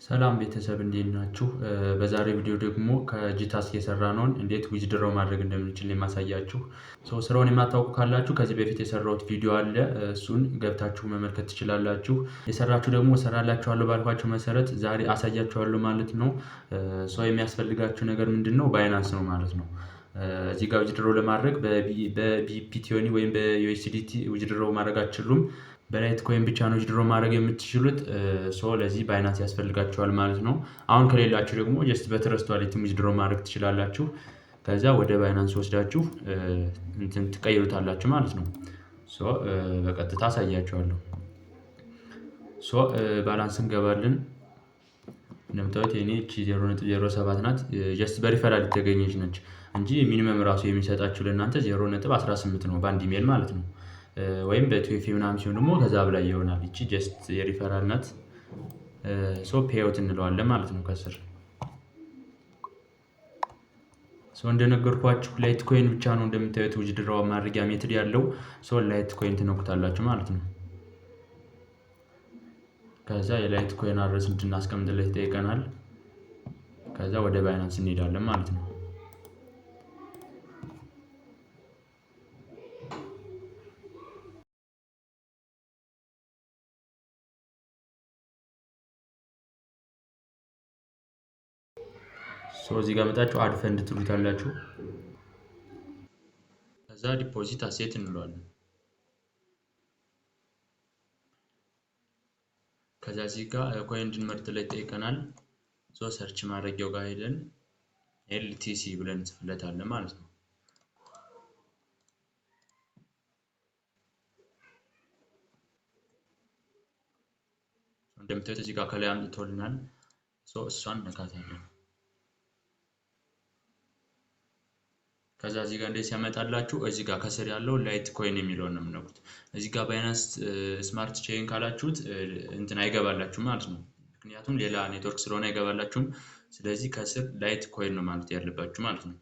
ሰላም ቤተሰብ እንዴት ናችሁ? በዛሬው ቪዲዮ ደግሞ ከጂታስክ የሰራነውን እንዴት withdraw ማድረግ እንደምንችል የማሳያችሁ። ስራውን የማታውቁ ካላችሁ ከዚህ በፊት የሰራሁት ቪዲዮ አለ፣ እሱን ገብታችሁ መመልከት ትችላላችሁ። የሰራችሁ ደግሞ እሰራላችኋለሁ ባልኳችሁ መሰረት ዛሬ አሳያችኋለሁ ማለት ነው። So የሚያስፈልጋችሁ ነገር ምንድን ነው? Binance ነው ማለት ነው። እዚህ ጋር withdraw ለማድረግ በ BEP20 ወይም በ USDT withdraw ማድረግ አትችሉም። በ Litecoin ብቻ ነው withdraw ማድረግ የምትችሉት። So ለዚህ Binance ያስፈልጋችኋል ማለት ነው። አሁን ከሌላችሁ ደግሞ just በ Trust Wallet withdraw ማድረግ ትችላላችሁ። ከዛ ወደ Binance ወስዳችሁ እንትን ትቀይሩታላችሁ ማለት ነው። So በቀጥታ አሳያችኋለሁ። So balance እንገባለን። እንደምታዩት የኔ እቺ 0.07 ናት። Just በ referral የተገኘች ነች እንጂ minimum ራሱ የሚሰጣችሁ ለእናንተ 0.18 ነው በአንድ ኢሜል ማለት ነው። ወይም በ 2FA ምናምን ሲሆን ደግሞ ከዛ በላይ ይሆናል። ይቺ just የ referral ናት። So payout እንለዋለን ማለት ነው ከስር። So እንደነገርኳችሁ Litecoin ብቻ ነው እንደምታዩት withdraw ማድረጊያ method ያለው። So Litecoin ትነኩታላችሁ ማለት ነው። ከዛ የ Litecoin address እንድናስቀምጥለት ይጠይቀናል። ከዛ ወደ Binance እንሄዳለን ማለት ነው። So እዚህ ጋር መጣችሁ add fund ትሉታላችሁ። ከዛ deposit asset እንለዋለን። ከዛ እዚህ ጋር coin እንድንመርጥለት ይጠይቀናል። So search ማድረጊያው ጋር ሄደን LTC ብለን እንጽፍለታለን ማለት ነው። እንደምታዩት እዚህ ጋር ከላይ አምጥቶልናል። So እሷን እንነካታለን። ከዛ እዚህ ጋር እንደዚህ ሲያመጣላችሁ እዚህ ጋር ከስር ያለው Litecoin የሚለውን ነው የምነኩት። እዚህ ጋር Binance Smart Chain ካላችሁት እንትን አይገባላችሁም ማለት ነው። ምክንያቱም ሌላ ኔትወርክ ስለሆነ አይገባላችሁም። ስለዚህ ከስር Litecoin ነው ማለት ያለባችሁ ማለት ነው።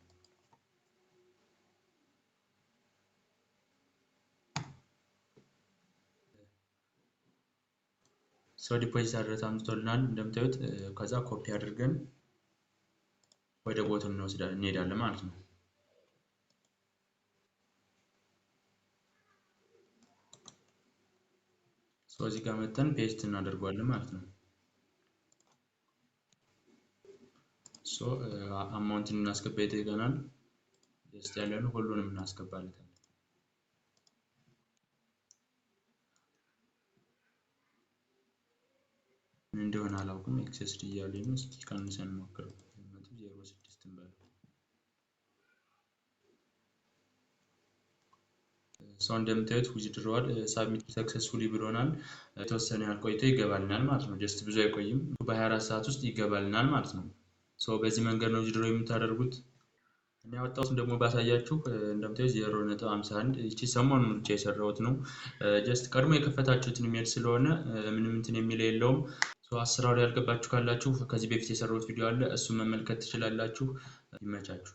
So deposit address አምጥቶልናል እንደምታዩት። ከዛ ኮፒ አድርገን ወደ bot ኡ እንሄዳለን ማለት ነው። So እዚህ ጋር መተን paste እናደርገዋለን ማለት ነው። So amount እናስገባ ይጠይቀናል። Just ያለን ሁሉንም እናስገባለታለን። ምን እንደሆነ አላውቅም። XSD እያለኝ ነው። እስኪ ቀንሰን እንሞክረው። 0.06 እንበለው። So እንደምታዩት withdrawal submit successfully ብሎናል። የተወሰነ ያህል ቆይቶ ይገባልናል ማለት ነው። Just ብዙ አይቆይም። በ24 ሰዓት ውስጥ ይገባልናል ማለት ነው። So በዚህ መንገድ ነው withdraw የምታደርጉት። እኔ ያወጣሁትን ደግሞ ባሳያችሁ እንደምታዩት 0.51 እቺ ሰሞኑን ብቻ የሰራሁት ነው። Just ቀድሞ የከፈታችሁትን ኢሜል ስለሆነ ምንም እንትን የሚል የለውም። So አሰራሩ ያልገባችሁ ካላችሁ ከዚህ በፊት የሰራሁት ቪዲዮ አለ፣ እሱን መመልከት ትችላላችሁ። ይመቻችሁ።